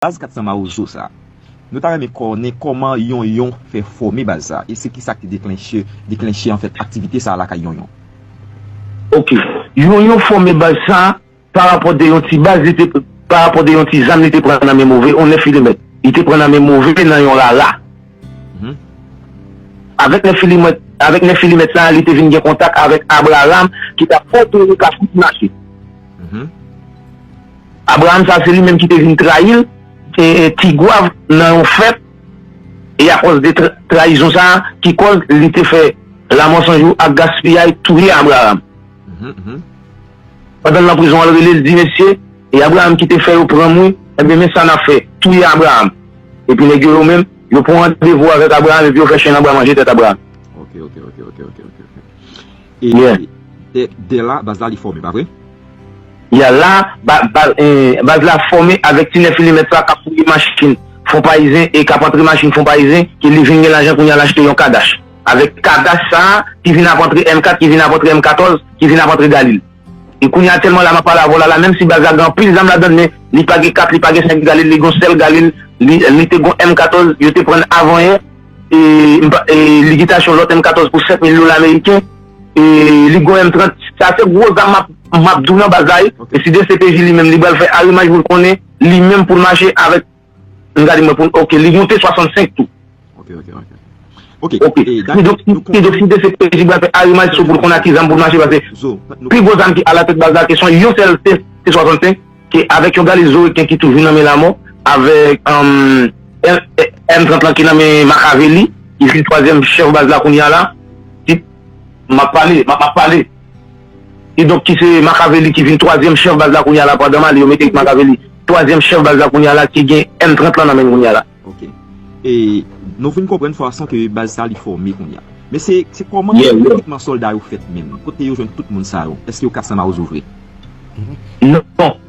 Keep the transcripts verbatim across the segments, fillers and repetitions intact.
Baz kat san Mawozo sa, nou ta renmen konnen kòman Yonyon fè fòme baz sa, e se kisa ki deklanche, deklanche anfèt aktivite sa lakay Yonyon. Ok. Yonyon fòme baz sa pa rapò de yon ti baz li te pa rapò de yon ti zam li te pran nan men move, yon nèf milimèt. Li te pran nan men move nan yon rara. Avèk nèf milimèt, avèk nèf milimèt sa, li te vin gen kontak avèk Abraham ki t ap montre li ka fout mache. Abraham sa se li menm ki te vin trayi l, e, e, Ti Gwav nan yon fèt, e akòz de tra, trayizon sa ki kòz li te fè Lanmò San Jou ak Gaspiyay touye Abraham. Pandan l nan prizon an, l rele l di, mesye, e Abraham ki te fè yo pran m wi, ebyen men sa n ap fè, touye Abraham. Epi nèg yo yo menm, yo pran randevou avèk Abraham epi yo fè chen nan bwa manje tèt Abraham. Ok, ok, ok, ok, ok, ok. E Yeah. de, de la, baz la li fòme, pa vre? Ya la, ba, ba, eh, baz la fòme avèk ti nèf milimèt sa k ap fouye machin Fon Payizen e k ap antre machin Fon Payizen, ke li vin gen lajan kounye a l achte yon Kadash. Avèk Kadash sa a, ki vin ap antre M kat, ki vin ap antre M katòz, ki vin ap antre Galil. E kounye a aktyèlman la m ap pale avè w la, la, menm si baz la gen anpil zam ladan l, men li pa gen kat, li pa gen senk Galil, li gen yon sèl Galil, li, li te gen M katòz, yo te pran l avan yè, e, m pa- e li gen te achte yon lòt M katòz pou sèt mil dola ameriken, e li gen yon M trant, sa se gwo zam m ap, m ap di w nan baz la, wi. Ok. E si D C P J li menm, li pral fè arimaj pou l konnen, li menm pou l mache avèk, m gade mwen pou, ok, li monte swasannsenk tou. Ok, ok, ok. Ok, Ok. e, Kidonk, dakò, nou kidonk, si D C P J pral fè arimaj sou pou l konn ak ki zam pou l mache, paske Zo, nou pi gwo zam ki alatèt baz la, ke se yon sèl T, T swasannsenk, ke avèk yon Galil Zoriken ki toujou nan men Lanmò, avèk, um, M, M trant lan ki nan men Makaveli, ki vin twazyèm chèf baz la kounye a la, ki, m ap pale, m ap, m ap pale. Kidonk, ki se Makaveli ki vin twazyèm chèf baz la kounye a la, pandan m ale, yo mete Makaveli twazyèm chèf baz la kounye a la, ki gen M trant lan nan men l kounye a la. Ok. E nou vin konprann fason ke baz sa li fòme kounye a. Men se, se kòman Yeah, yeah. rekritman sòlda yo fèt menm? Kote yo jwenn tout moun sa yo? Èske yo kat san Mawozo vre? Non,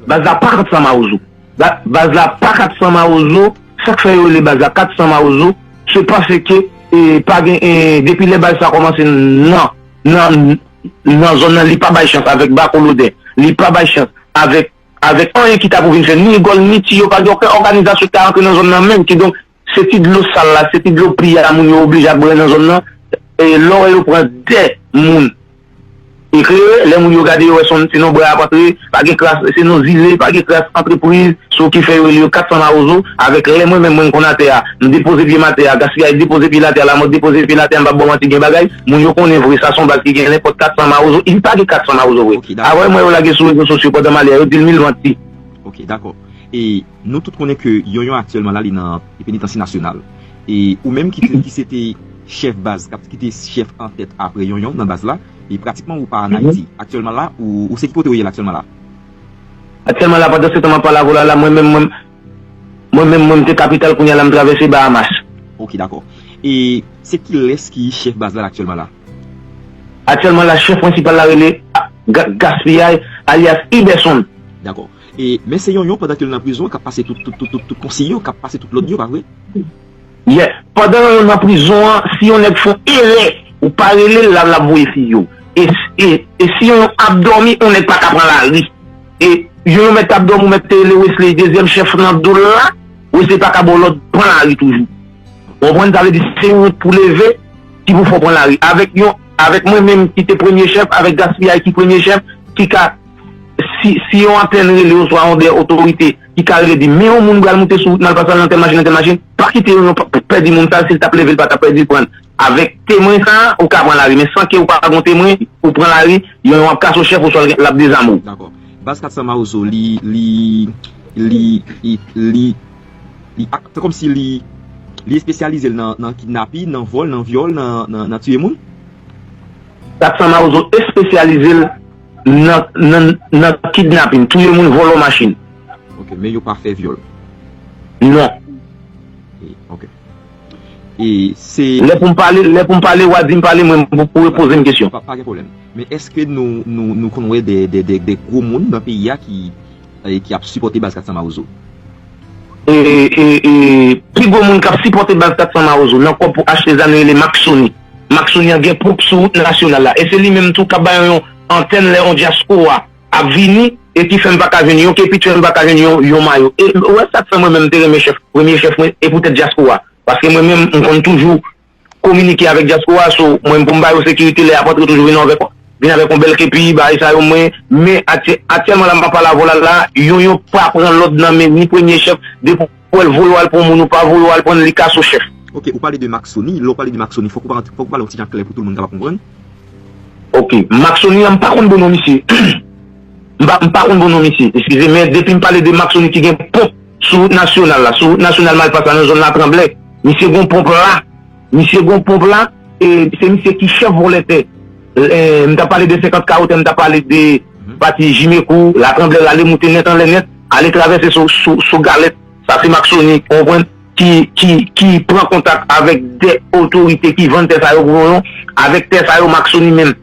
baz la pa kat san Mawozo. Ba- Baz la pa kat san Mawozo. Sa k fè yo rele baz la kat san Mawozo, se paske, e, pa gen, e, depi lè baz sa kòmanse nan, nan, nan zòn nan, li pa bay chans avèk Bako Lodè. Li pa bay chans avèk, avèk anyen ki ta pou vin fè. Ni gòl, ni ti, yo pa gen okenn òganizasyon ki ka rantre nan zòn nan menm. Kidonk, se ti dlo sal la, se ti dlo pli a moun yo oblije ap bwè nan zòn nan. E lè w wè yo pran de moun eklere, lè moun yo gade yo wè se yon, se yon bra ap antre, pa gen kras, se yon zile, pa gen kras antrepriz, se yo ki fè yo rele yo kat san Mawozo, avèk lè mwen menm mwen konn atè a, m depoze pye m atè a, Gaspiyay depoze pye l atè a, Lamòt depoze pye l atè a, m p ap ba w manti gen bagay, moun yo konnen vre, sa se yon baz ki gen nenpòt kat san Mawozo, li pa gen kat san Mawozo vre. Ok, dakò. Apre m wè yo lage sou rezo sosyo pandan m ale a, yo di l mil vanti. Ok, dakò. E nou tout konnen ke Yonyon aktyèlman la, li nan penitansye nasyonal. E ou menm ki, te- ki se te chèf baz, k ap- ki te chèf antèt apre Yonyon nan baz la, e pratikman ou pa ann Ayiti. Aktyèlman la, ou, ou se ki kote ou ye la aktyèlman la? Aktyèlman la, pandan se tan m ap pale avè w la, la, mwen menm, mwen, mwen menm, mwen, m te kapital, kounye a la, m travèse Bahamas. Ok, dakò. E se kilès ki chèf baz la aktyèlman la? Aktyèlman la, chèf prensipal la rele Ga- Gaspiyay, alyas Iberson. Dakò. E, men se Yonyon pandan ke l nan prizon k ap pase tout, tout, tout, tout, tout konsiy yo, k ap pase tout lòd yo, pa vre? Yeah. Pandan Yonyon nan prizon an, si yon nèg fè yon erè, ou pa rele l, l ap, l ap voye fiy yo. E, e, e si Yonyon ap dòmi, yon nèg pa ka pran lari. E Yonyon mèt t ap dòmi, ou mèt te rele Wesley, dezyèm chèf nan do l la, Wesley pa ka ba w lòd pran lari toujou. Ou konprann? Sa vle di se yon pou leve ki pou fè w pran lari. Avèk yon, avèk mwen menm ki te premye chèf, avèk Gaspiyay ki premye chèf, ki ka, si, si yon antèn rele oswa yon de otorite ki ka rele di, men yon moun pral moute sou wout nan l pase nan tèl machin, nan tèl machin, pa kite yon p- pèdi moun sa, si l t ap leve, l pa t ap pèdi l pran. Avèk temwen sa, ou ka pran lari, men san ke ou pa gen temwen, ou pran lari, yon, yon ap kase w chèf oswa l, l ap dezame w. Dakò. Baz kat san Mawozo, li, li, li, li, li, li ak- se kòmsi li, li espesyalize l nan, nan kidnapin, nan vòl, nan vyòl, nan, nan, nan tiye moun? Kat san Mawozo espesyalize l nan, nan, nan kidnapin, touye moun, vòlò machin. Ok, men yo pa fè vyòl? Non. E, ok. E se Lè pou m pale, lè pou m pale, w a di m pale, mwen, pou, pou w poze m kesyon. Pa, pa gen pwoblèm. Men èske nou, nou, nou konn wè de, de, de, de gwo moun nan peyi a ki, e, ki ap sipòte baz kat san Mawozo? E, e, e, pi gwo moun k ap sipòte baz kat san Mawozo nan kòb pou achte zam li rele Maksoni. Maksoni an gen pwòp sou wout nasyonal la. E se li menm tou k ap ba yo yon antèn lè yon dyaspora ap vini, e ki fè m pa ka jwenn yon kepi, ki fè m pa ka jwenn yon, yon mayo. E ou wè sa k fè mwen menm m te renmen chèf, premye chèf mwen, e poutèt dyaspora. Paske mwen menm, m konn toujou kominike avèk dyaspora, so, mwen, pou m ba yo sekirite, lè y ap antre, toujou vin avèk, vin avèk yon bèl kepi, bagay sa yo, mwen, men aktyè-, aktyèlman, la, m ap pale avè w la, la, yon, yon pa pran lòd nan men ni premye chèf, depi w wè l voye w al pran moun, ou pa voye w al pran l, li ka sou chèf. Ok, ou pale de Maksoni, lè w pale de Maksoni, fòk ou pa, fòk ou pale yon ti jan klè pou tout moun kapab konprann. Ok, Maksoni an, m pa konn bon non misye. M pa, m pa konn bon non misye. Eskize, men depi m pale de Maksoni ki gen ponp sou wout nasyonal la, sou wout nasyonal Malpas la, nan zòn Latranblè, misye gon ponp la, misye gon ponp la, e se misye ki chèf vòlè tè. E, m t ap pale de senkant kawo tè, m t ap pale de pati Jimekou, Latranblè, l ale moute nèt anlè nèt, ale travèse sou, sou, sou Galèt. Sa se Maksoni, ou konprann, ki, ki, ki pran kontak avèk de otorite ki vann tè sa yo pou nou, avèk tè sa yo, Maksoni menm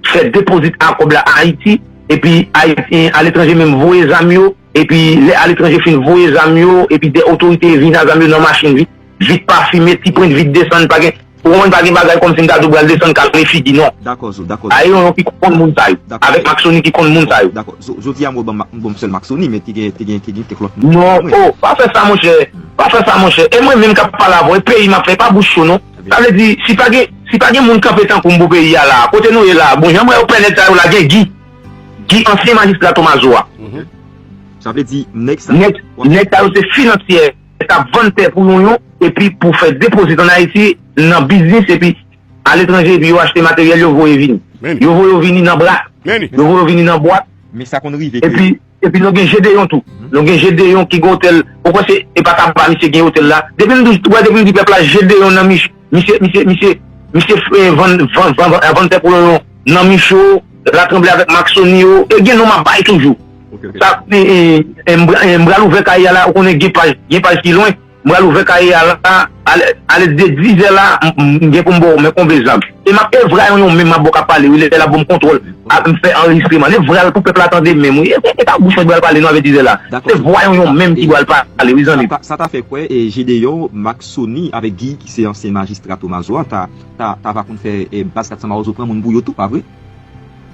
fè depozit a kòb la Ayiti, epi Ayisyen aletranje menm voye zam yo, epi lè aletranje fin voye zam yo, epi de otorite vin a zam yo nan machin vit, vit pafime, ti pwent vit desann, pa gen, ou konprann, pa gen bagay kòmsi m ta di w pral desann kale figi, non. Dakò, Zo, dakò, Zo. Aye yon ki konn moun sa yo, dakò, avèk Maksoni ki konn moun sa yo. Dakò, Zo, jodi a mwen ban, ban m sèl Maksoni, men te gen, te gen, te gen kèk lòt moun. Non, oh, pa fè sa, monchè. Pa fè sa, monchè. E mwen menm k ap pale avè w, e peyi m ap fè, pa bouch cho, non. Sa vle di, si pa gen, si pa gen moun kanpe tankou m pou peyi a la, kote nou ye la, bon, jan m wè yo pè nèg sa yo la, gen Gi. Gi, ansyen majistra Tomazo a. Mhm. Sa vle di, nèg sa, nèg, nèg sa yo se finansyè, k ap vann tè pou yon yon, epi pou fè depozit ann Ayiti, nan biznis, epi aletranje, epi yo achte materyèl, yo voye vini. Men. Yo voye yo vini nan bra. Men. Yo voye yo vini nan bwat. Men sa konn rive ke epi, epi nou gen Jedeyon tou. Mhm. Nou gen Jedeyon ki gen otèl. Ou kwè se, e pa Taba misye gen otèl la? Depi m di, wè, depi m di pèp la, Jedeyon nan Mich-, misye, misye, misye, misye, eh, vann, vann, vann, vann, vann tè pou yo nan Micho, Latranblè avèk Maksoni yo. E gen non m ap bay toujou. Ok, ok. Sa, eh, eh, eh, m pra-, eh, m pral ouvè kay a la, ou konnen gen paj, gen paj ki lwen. M pral ouvè kay a la, ale, ale de diz è la, m, m, m gen pou m ba w men konbe zam. E m ap, e vra yon, yon menm m ap ba w k ap pale, wi, lè l ap ban m kontwòl, ap, m fè anrejistreman. E vra l pou pèp la tande menm, wi. E, e, e pa bouch mwen pral pale non avè diz è la. Dakò, se vwa yon, yon menm ki pral pale, wi, zanmi. Sa, sa ta fè kwè, e, Jedeyon, Maksoni avèk Gi, ki se ansyen majistra Tomazo a, ta, ta, ta va konn fè, e, baz kat san Mawozo pran moun pou yo tou, pa vre?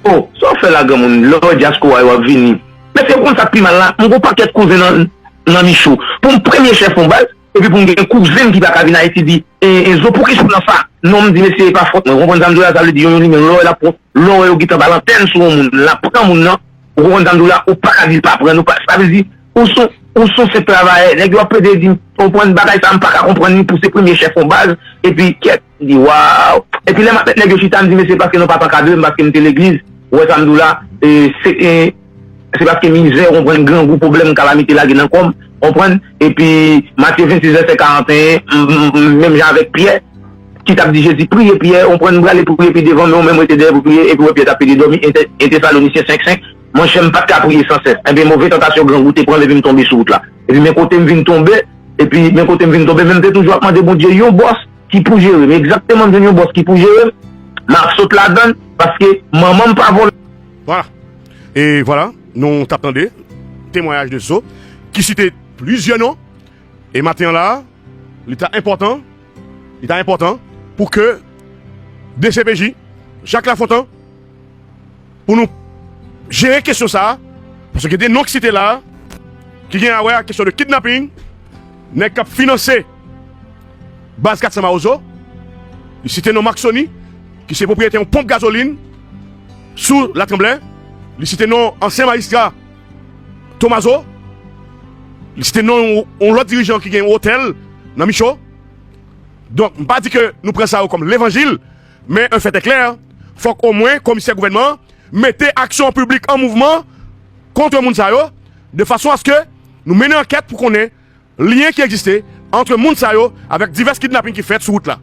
Oh, sa w fè la, granmoun, lè w wè dyaspora yo ap vini. Mesye, ou konn sa k pi mal la? M gon pakèt kouzen nan, nan Micho. Pou m premye chèf yon baz, epi pou m gen kouzen m ki pa ka vin Ayiti di, e, e, Zo, poukisa w nan sa? Non, m di, mesye, e pa fòt mwen. Ou konprann sa m di w la? Sa vle di, yon, yon li menm, lè w wè l ap pran, lè w wè yo gentan ba l antèn sou yon moun, l ap pran moun nan, ou konprann sa m di w la? Ou pa ka di l pa pran, ou pa, sa vle di, ou se, ou se yon senp travayè. Nèg yo ap plede di m, ou konprann bagay sa, m pa ka konprann li pou se premye chèf yon baz, epi kèt, m di, waw. Epi lè m ap met nèg yo chita, m di, mesye, paske nou pa t ankadre m, paske m te legliz, ou wè sa m di w la, e, se, e, se paske mizè, ou konprann, grangou, pwoblèm, kalamite lage nan kò m, konprann? Epi, Matye vennsis, vèsè karanteyen, m, m, m, menm jan avèk Pyè, ki t ap di Jezi, priye Pyè, ou konprann, m prale priye pi devan, men ou menm rete dèyè pou priye, epi w wè Pyè t ap pede dòmi, en Te-, en Tesalonisyen senk senk, monchè, m pa t ka priye san sès. Enben, move tantasyon grangou te pran m, epi m tonbe sou wout la. Epi, men kote m vin tonbe, epi, men kote m vin tonbe, men m te toujou ap mande Bondye yon bòs ki pou jere m. Egzakteman, m jwenn yon bòs ki pou jere m, m ap sot ladan l, paske manman m pa vòlè. Vwala. E vwala, nou t ap tande temwayaj de Zo, ki site plizyè non. E maten an la, li ta enpòtan, li ta enpòtan pou ke D C P J, Jacques Lafontant, pou nou jere kesyon sa a, paske gen de non ki site la a, ki gen a wè ak kesyon de kidnaping, nèg k ap finanse baz kat san Mawozo, li site non Maksoni, ki se pwopriyetè yon ponp gazolin sou Latranblè, li site non ansyen majistra Tomazo, li site non yon, yon lòt dirijan ki gen yon otèl nan Micho. Donk, m pa di ke nou pran sa yo kòm levanjil, men un fait est clair, fòk omwen komisè gouvènman an mete aksyon piblik an mouvman kont moun sa yo, de fason aske nou mennen ankèt pou konnen lyen ki egziste ant moun sa yo avèk divès kidnaping ki fèt sou wout la.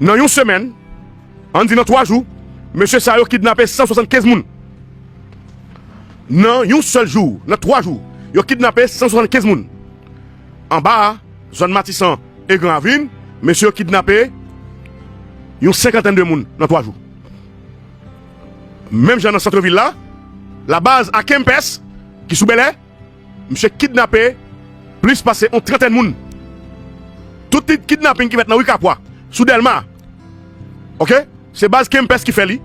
Nan yon semèn, ann di nan twa jou, mesye sa yo kidnape san swasannkenz moun. Nan yon sèl jou, nan twa jou, yo kidnape san swasannkenz moun. Anba a, zòn Matisan e Gran Ravin, mesye yo kidnape yon senkantèn de moun nan twa jou. Menm jan nan sant vil la, labaz a Kempès, ki sou Bèlè, misye kidnape plis pase yon trantèn moun. Tout ti kidnaping ki fèt nan ri Kapwa, sou Dèlma, oke, se baz Kempès ki fè li,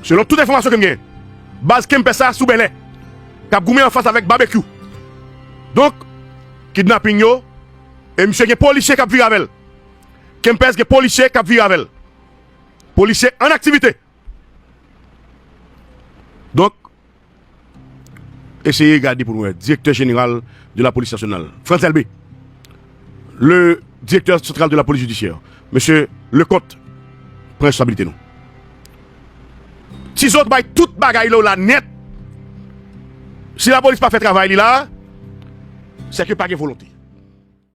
selon tout enfòmasyon ke m genyen. Baz Kempès sa sou Bèlè. k ap goumen anfas avèk Babekyou. Donk, kidnaping yo, e misye gen polisye k ap vire avè l. Kempès gen polisye k ap vire avè l. Polisye an aktivite. Donk, eseye gade pou nou wè. Direktè jeneral de la polis nasyonal, Frantz Elbé. Le direktè santral de la polis jidisyè, mesye Leconte, pran responsabilite nou. Tizot bay tout bagay la nèt. Si lapolis pa fè travay li la, se ke pa gen volonte.